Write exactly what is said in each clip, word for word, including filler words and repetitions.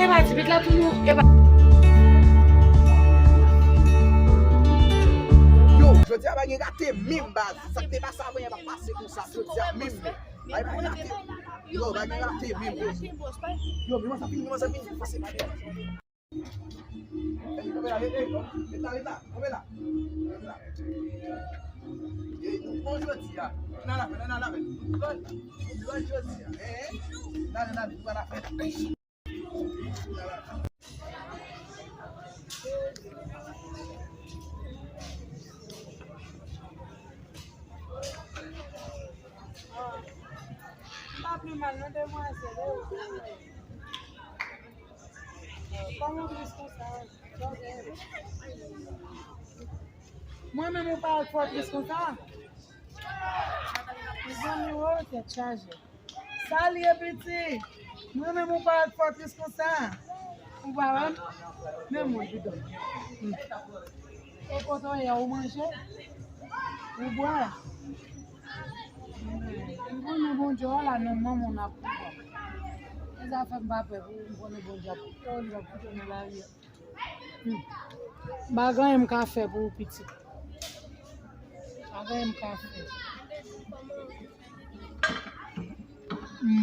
Epa ti pit la pou nou, epa. Yo, jodi a pa gen rate menm baz. Sa k te pase avan yè pa pase konsa. Jodi a menm menm. Ay pa gen rate. Yo, pa gen rate menm yo. Yo, men sa fini, men sa fini. Pase pa gen. Ey, kanpe la, ey, ey, ret la, ret la, kanpe la. Kanpe la. Ey, nou bon jodi a. N al avè l, n al avè l. Nou bon, nou bon jodi a. Hein? N ale, n ale, nou al avè l. M pa pi mal non, demwazèl. Kòman plis konsa? Mwen menm ou parèt fò plis konsa? Mezanmi, o, tèt chaje. Sa l ye, piti? Mwen menm ou parèt fò plis konsa? Ou pa wè m? Men mwen, bidon. E kote w ye, ou manje? Ou bwè? M konnen Bondye, wè la, nan manman w n ap pran. Se sa fè m pa pè pou m konnen Bondye ap, oh, li ap kite nan lari a. Hmm. M pa gen anyen m ka fè pou ou, pitit. M pa gen anyen m ka fè.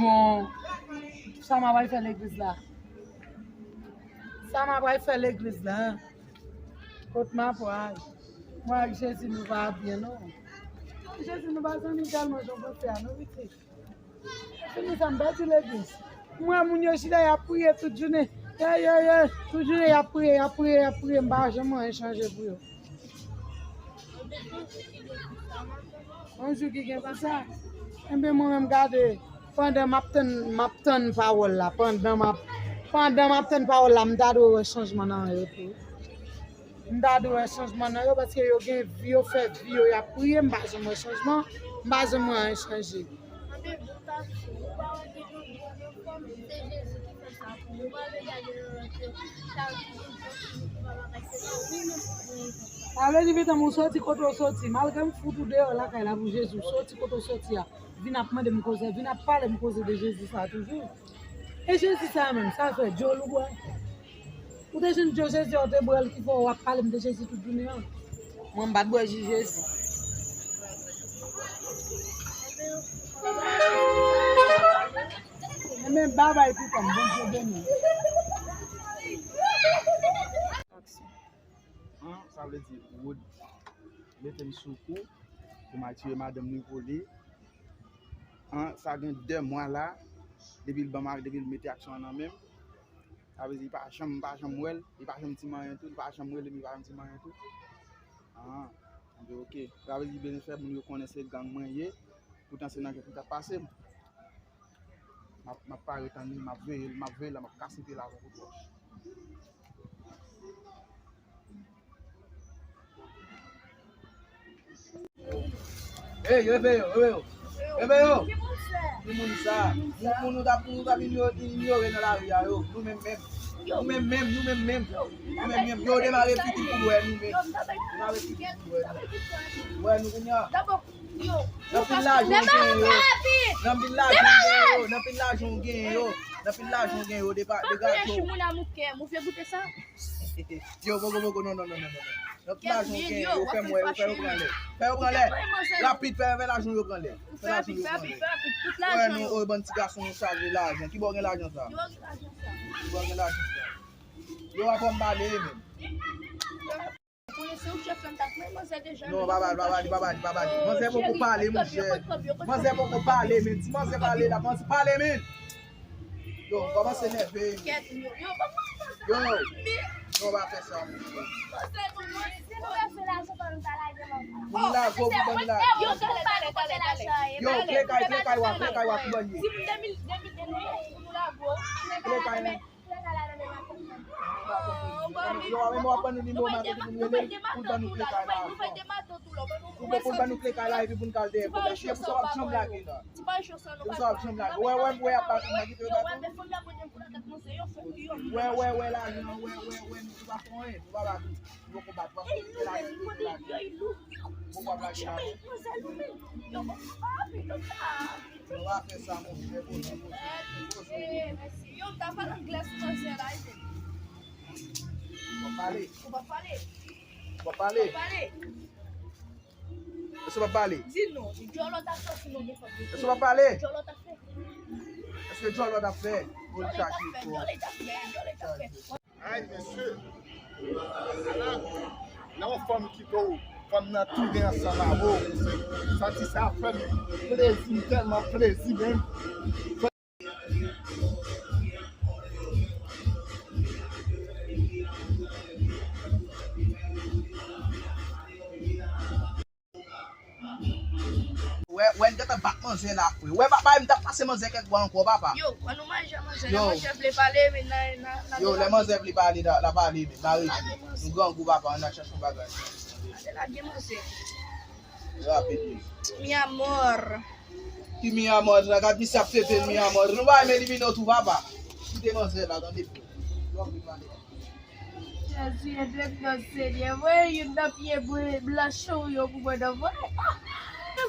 Bon, sa m ap al fè legliz la? Sa m ap al fè legliz la? Kot m ap pral? Mwen ak Jezi nou pa byen, non. Jezi nou pa zanmi tèlman jan w panse a, non, pitit. Fini sa, m pèdi legliz. M wè moun yo chita, y ap priye tout jounen. Ye, ye, ye. Tout jounen, y ap priye, y ap priye, y ap priye. M pa janm anyen chanje pou yo. Yon jou ki gen pou sa. Enben, mwen menm, gade, pandan m ap tann, m ap tann pawòl la, pandan m ap, pandan m ap tann pawòl la, m ta dwe wè chanjman nan yo tou. M ta dwe wè chanjman nan yo, paske yo gen vi, yo fè vi yo, y ap priye, m pa janm wè chanjman, m pa janm wè anyen chanje. Sa vle di, pitit, ou soti kote w soti, malgre m fout ou deyò lakay la pou Jezi, w soti kote w soti a, vin ap mande m koze, vin ap pale m koze de Jezi sa toujou. E Jezi sa menm, sa fè djòl ou bwè? Ou te jwenn djòl Jezi a, ou te bwè l ki fè w ap pale m de Jezi tout jounen an? Mwen, m pa t bwè ji Jezi. Enben, babay, pitit, Bondye beni. An, sa vle di, Wood mete m sou kou pou m al tire madanm li vole. An, sa gen de mwa la, depi l ban m, depi l mete aksyon an nan men m. Sa vle di, li pa janm, m pa janm wè l, li pa janm di m anyen tou, li pa janm rele m, li pa janm di m anyen tou. An, m di, oke. Sa vle di, byen fè, moun yo konnen se gang mwen ye, poutan se nan kèk ki t ap pase m. M ap, m ap pare tann li, m ap veye l, m ap veye l la, m ap kase pye l avè kout wòch. Ey, reveye w, reveye w. Reveye w. Ki moun sa? Ki moun sa? Moun, moun nou t ap, nou t ap inyo-, inyore nan lari a yo. Nou menm menm. Nou menm menm, nou menm menm. Nou menm menm. Yo, demare pitit pou nou wè nou menm. Demare pitit pou nou wè nou. Wè nou kounye a. Nan pil lajan w genyen yo. Nan pil lajan w genyen yo. Nan pil lajan w genyen yo. Nan pil lajan w genyen yo. Depa-, degaje w. Yo, poko, poko, non, non, non, non, non. Nan pil lajan w genyen yo. Fè m wè, fè yo pran lè. Fè yo pran lè. Rapid, fè, fè lajan yo pran lè. Fè lajan yo pran lè. Wè nou, o, bann ti gason nou chaje lajan. Ki bò gen lajan sa? Ki bò gen lajan sa? Yo, apre m pale, menm. Non, pa pale, pa pale, pa pale, pa pale. Manzè poko pale, monchè. Manzè poko pale, men. Ti manzè pale la, manzè pale, men. Yo, m kòmanse nève, men. Yo, non, pa fè sa, monchè. Pou nou lage w, pou ban nou lage. Yo, kle kay, kle kay w a, kle kay w a, ki bò l ye? Kle kay, men. Yo, a menm w ap ban nou nimewo madanm pou nou rele l, pou l ban nou kle kay la. Pou, pou l ban nou kle kay la, epi pou n ka al dèyè. Kòmè chye pou sa w ap janm lage la. Pou sa w ap janm lage. Wè, wè, wè, ap bat ou, m a kite yo bat ou. Wè, wè, wè, lajan, wè, wè, wè, nou pa fè anyen, nou pa bat ou. Nou poko bat, nou poko fè lage, nou poko lage lajan. Nou pa fè sa, monchè, poze, poze, poze. Yo, m ta pale anglè sou manzè. Ou p ap pale. Ou p ap pale. Ou p ap pale. Ou p ap pale. Èske w p ap pale? Di non. Djòlò t ap sòti non gen fòk. Èske w p ap pale? Djòlò t ap fè. Èske djòlò t ap fè? Djòlò t ap fè. Djòlò t ap fè. Djòlò t ap fè. Ay, mesye. Ala, nan yon fanm ki tou, fanm nan tounen ansanm avè w. Santi sa fè m plezi, m tèlman plezi menm. Wè, wè, n gentan bat manzè la, frè. Wè, papa, m t ap pase manzè kèk bwa ankò, papa. Yo, kò nou manje manzè, lè manzè vle pale, men nan, nan, nan. Yo, lè manzè vle pale, la, la pale, men, mare. Nou grangou, papa, ann al chèche yon bagay. Ann al lage manzè. Rapid, wi. Mi amor. Ki mi amor, la, gad misye ap fete mi amor. Nou bay men li vin tou, papa. Kite manzè la, tande, frè. Yo ap vin pale. Jezi, ede m non, Senyè. Voye youn nan pye blanch ou yo pou mwen non, voye.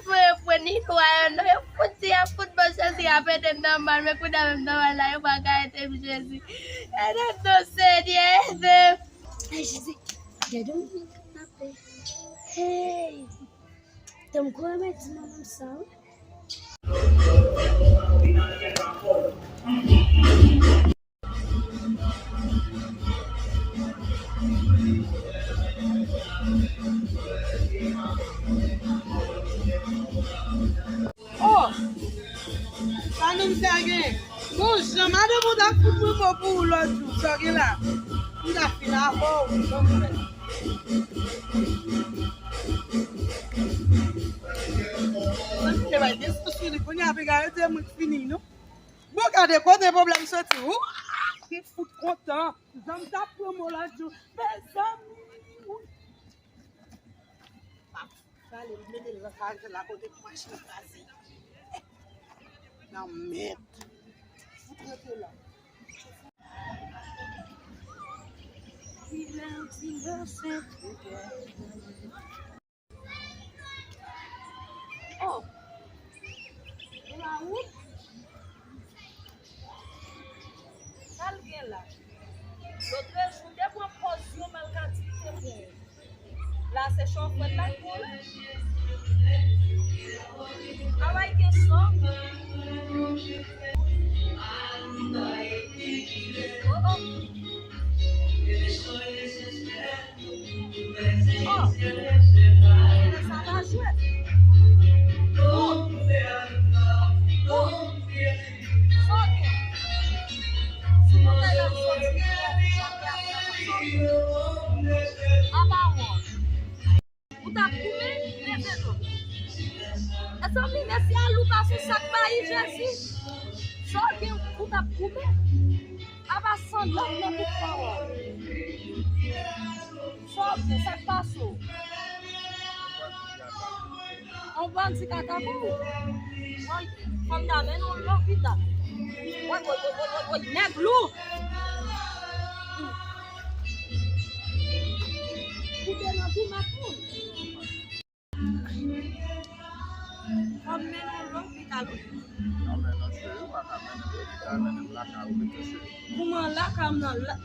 Voye pwen ni nwa yo non, yo fout di, yo fout bon, Jezi ap ede m nòmal, men kounye a menm nòmal la, yo pa ka ede m, Jezi. Ede m non, Senyè, ede m. Ay, Jezi, gade yon moun k ap tape. Hey! Tankou remèdi manman m sa, wi. Oh! Sa menm sa gen. Bon, jan madanm ou ta fout mwen mo pou ou lòt jou, sa w gen la. M ta fin avè w, jan m fè. Mwen te bay byen sou sou li, kounye a piga yo te mwen k fini, non? Bon, gade kote pwoblèm soti. Ou, m fout kontan. Zanmi ta pran mo lòt jou. Mezanmi, wi. Pale, m mete l nan karaktè la kote pou machin kraze. Nan mèd. Fout rete la. Oh. E la ou? Sa l gen la? Lòt jou, te pran pòz yon malkadi te pran. La, se chofè la pou. Hawaii gen son. Oh, oh. Oh, sa pa jwèt. Oh. Oh. Sa w gen? Si mouton la soti, sa w gen? Apa wòl. Ou t ap goumen, leve non. Mezanmi, mesye a lou pase sa k pa yi Jezi. Sa w gen, ou t ap goumen. Apa san dòm nan bouk pa w. Sa w gen, sa k pase w? On bandi k atake w. Woy, fanm nan mennen w lopital. Woy, woy, woy, woy, woy, woy, nèg lou. Ou te nan tou mak moun. Fò m mennen w lopital, wi. Non, men non, cheri, ou pa ka mennen m lopital, mennen m lakay ou pito, cheri. Kouman lakay m nan la-,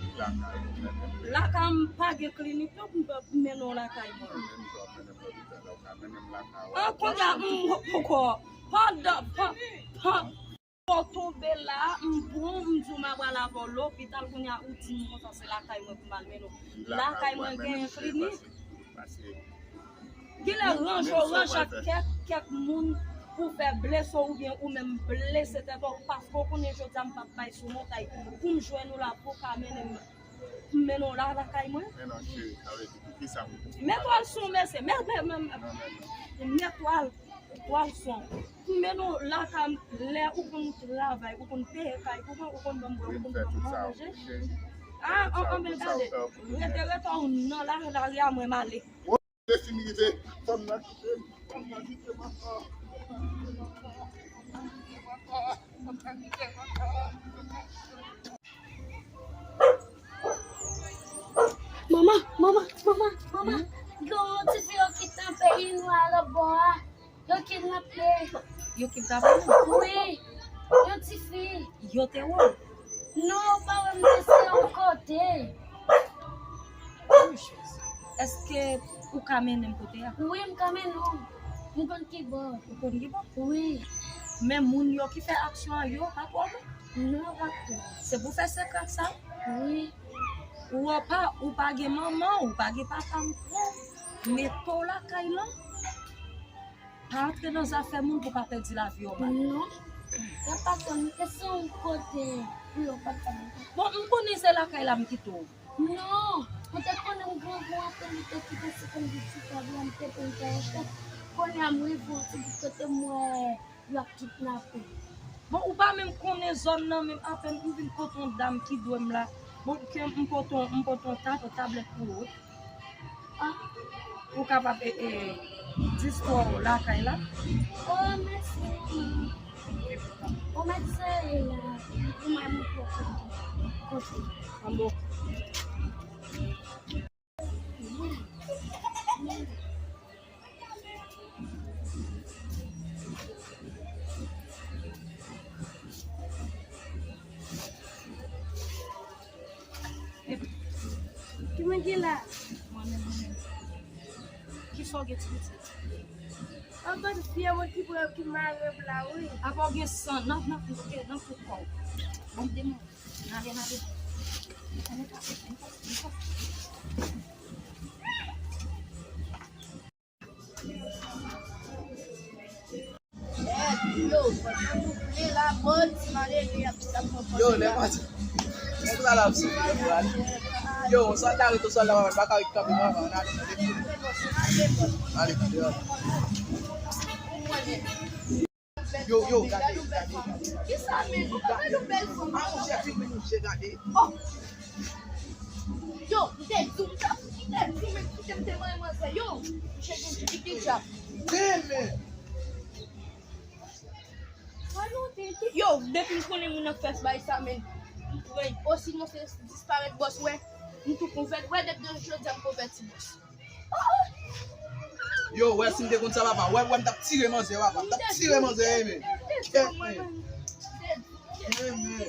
lakay m pa gen klinik, non, pou m mennen w lakay mwen. Mennen m, fò w mennen m lopital, ou ka mennen m lakay ou. An, kounye a, m poko. Pandan, pan, pan. Fò w tonbe la, m pran w, m di w m a pral avè w lopital, kounye a ou di m konsa se lakay mwen pou m al mennen w. Lakay mwen genyen klinik. Genlè ranje w ranje ak kèk, kèk moun pou fè blese w oubyen ou menm blese tèt ou, paske w konnen jodi a m p ap bay sou montay pou m jwenn ou la pou w ka mennen m. M mennen w la lakay mwen. Men non, cheri, sa vle di pou kisa m. Met twal sou, mesye. Met, met, met, met twal, twal sou. M mennen w lakay m, lè ou konn travay, ou konn peye kay, ou konn, ou konn ban m bwè, ou konn ban m manje. Ah, an, an, men gade. Rete, rete w nan la, lari a mwen m ale. Lè fini rive, fanm nan kite m, fanm nan kite m ankò. Manman, manman, manman, manman, gen yon ti fi yo kidnape nou a lòt bò a. Yo kidnape. Yo kidnape nou? Wi. Yon ti fi. Yo te wè w? Non, yo pa wè m, se yon Te. Èske ou ka mennen m kote a? Wi, m ka mennen w. M konn ki bò. Ou konn ki bò? Wi. Men moun yo ki fè aksyon an, yo pa twò bon? Non, pa twò. Se pou fè sekrè sa? Wi. Ou pa, ou pa gen manman, ou pa gen papa, m kwè. Mete w lakay lan. Pa antre nan zafè moun pou pa pèdi lavi w mal. Non. Y ap pase m, e se yon kote pou yo pa fè m. Bon, m konnen se lakay la m kite w. Non, mwen te konnen m gran gou anpil, li te kite si konn di ti tab la, m te konn fè yon chèf. Kounye a m rive yon ti bout kote m wè y ap kidnape. Bon, ou pa menm konnen zòn nan menm, apèn m vin pote yon dam ki dwe m la. Bon, ke m pote yon, m pote yon tab, yon tablèt pou ou. Ah. Ou kapab, e, e, di istwa w lakay la. Oh, mèsi, manman. Ou mèt sere la. Ou mèt montre kote. An bon. Ki moun ki la? Mwen menm, mwen menm. Kisa w gen, ti pitit? Ankò fye mwen ki pran, ki mare m la, wi. Apa w gen san, nan, nan, ok, nan fout kò w. Bon, demen. N ale, n ale. Ann pase, ann pase, ann pase. Yo, yo, lè pati. Nèg la la ap sou yo, yo, ale. Yo, yon sòlda ret, yon sòlda pa, pa ka ret kanpe, papa, ann ale, ann ale. Ale, ale, ale. Yo, yo, gade, gade, gade. Kisa, men? Gade yon bèl fanm. Ah, monchè, filme, monchè, gade. Oh! Yo, m te di w, m te di w, men kite m te manyen manzè. Yo, monchè, gen ti pitit djab. Demen. Yo, depi m konnen moun nan k fè bay sa, men m pran. Osinon se disparèt bòs, wè. M tou konvèti, wè, depi jodi a m konvèti bòs. Yo, wè si m te konn sa, papa. Wè, wè, m t ap tire manzè, papa. M t ap tire manzè, wi, men. Kèt, men. Men, men.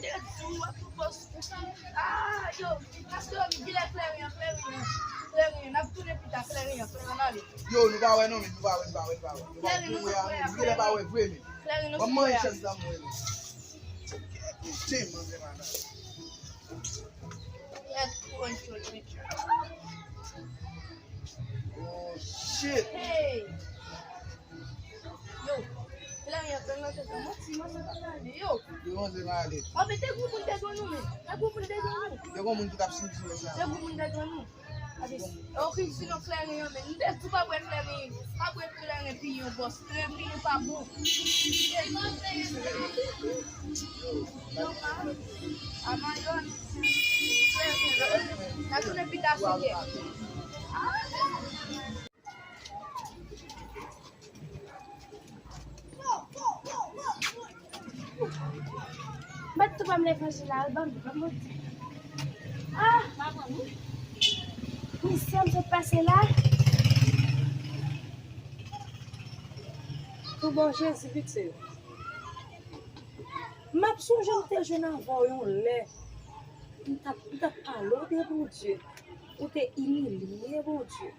Yo, nou pa wè non, men, nou pa wè, nou pa wè, nou pa wè. Nou pa wè, men. Nou genlè pa wè vre, men. Ban m manyen chèz la, mwen, men. Kèt, manzè, papa. Oh, shit. Hey. Yo. Kleren an pran nan tèt la. Manti, manti, pa pale. Yo. Yo, manzè pa ale. Oh, men te gwo moun te dwe nou, men. Te gwo moun te dwe nou. Te gwo moun ki t ap swiv sou sa. Te gwo moun te dwe nou. Osinon kleren an, men. M te di w pa bwè kleren. Pa bwè kleren, piyon bòs. Kleren, piyon pa bon. Yo. Yo, pa. A Mayòt. Kleren, la tounen pi ta fouke. Bat tou pa m leve anjou la, al ban m, ban m. Ah, maman, wi. Misye m sot pase la. Tou bon Jezi, piti. M ap sonje m te jwenn avè w yon lè. M t ap, m t ap pale w de Bondye. Ou te imilye Bondye.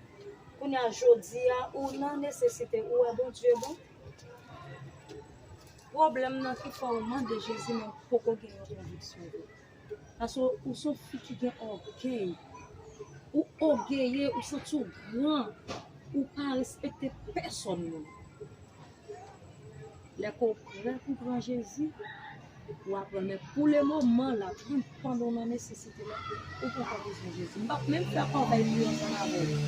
Kounye a, jodi a, ou nan nesesite, ou wè Bondye bon. Pwoblèm nan ki fè w mande Jezi, men w poko gen yon konviksyon vre. Paske ou se yon fi ki gen ògèy. Ou ògeye, ou santi w gran. Ou pa respekte pèsonn menm. Lè ke w prè pou pran Jezi, w ap pran. Men pou le moman la, pandan w nan nesesite la, ou poko bezwen Jezi. M p ap menm fè kòmay li ansanm avè w.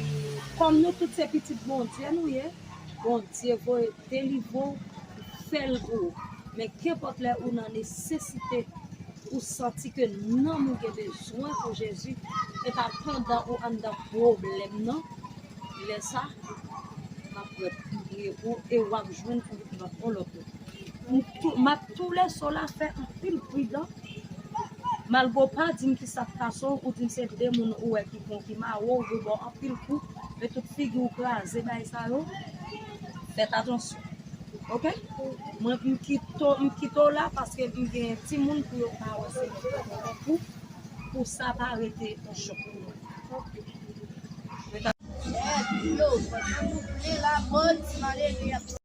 Kòm nou tout se pitit Bondye nou ye, Bondye voye delivre w, fè l pou ou. Men kenpòt lè ou nan nesesite, ou santi ke nanm ou gen bezwen pou Jezi, e pa pandan ou anndan pwoblèm nan, lè sa, m ap prè pou priye pou ou e w ap jwenn konvèsyon yon lòt kote. M tou, m ap tou lèse w la fè anpil pridan. Malgre w pa di m kisa k pase w, ou di m se de moun ou wè ki pran ki mare w, yo ba w anpil kou, men tout figi w kraze, bagay sa yo, fèt atansyon. Oke? Mwen, m kite w, m kite w la paske m gen timoun pou yo ka wè se yon pwoblèm pou Pou sa pa rete yon chòk pou mwen. Yo, pandan nou plen la mòd, ti malere ap